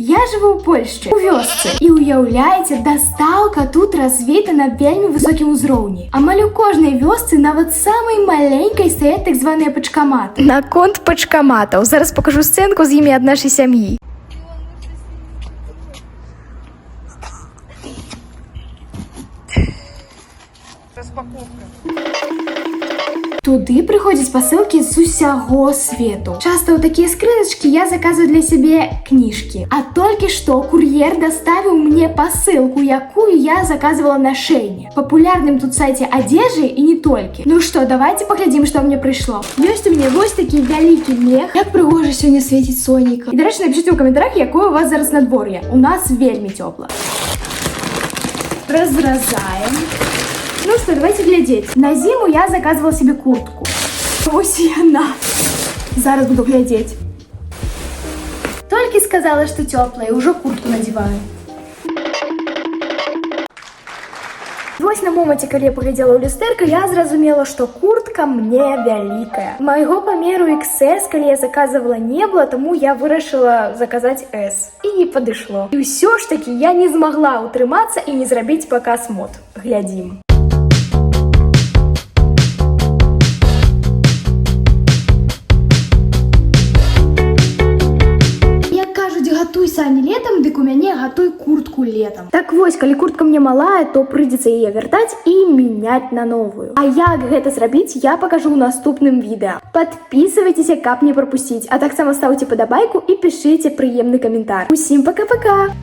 Я жыву ў Польшчы, у вёсцы. І, уяўляеце, дастаўка тут развіта на вельмі высокім узроўні. Амаль у кожнай вёсцы, нават самай маленькай, стаяць так званыя пачкаматы. Наконт пачкаматаў. Зараз пакажу сцэнку з імі ад нашай сям'і. Распаковка. Туды прыходзяць пасылкі з усяго свету. Часта ў такія скрыначкі я заказваю для сябе кніжкі. А толькі што кур'ер даставіў мне пасылку, якую я заказвала на Шэйне. Папулярным тут сайце адзежы і не толькі. Ну што, давайте паглядзім, што мне прыйшло. Ёсць у мяне вось такі вялікі мех. Як прыгожа сёння свеціць сонейка. І, дарэчы, напішыце ў каментарах, якое у вас зараз надвор'е. У нас вельмі цёпла. Разразаем. Ну что, давайте глядзець. На зіму я заказывала себе куртку. Вось і яна. Зараз буду глядзець. Толькі сказала, што цёплая, ўжо куртку надзяваю. Вось на моманце, калі я паглядзела ў люстэрка, я зразумела, што куртка мне вялікая. Майго памеру XS, калі я заказывала, не было, таму я вырашыла заказаць S. І не падышло. І ўсё ж такі я не змагла ўтрымацца і не зрабіць паказ мод. Глядзім. Як кажуць, гатуй сані летам, дык у мяне гатуй куртку летам. Так вось, калі куртка мне малая, то прыйдзецца яе вяртаць і мяняць на новую. А як гэта зрабіць, я пакажу ў наступным відэа. Падпісвайцеся, каб не прапусціць, а таксама стаўце падабайку і пішыце прыемны каментар. Усім пока-пока!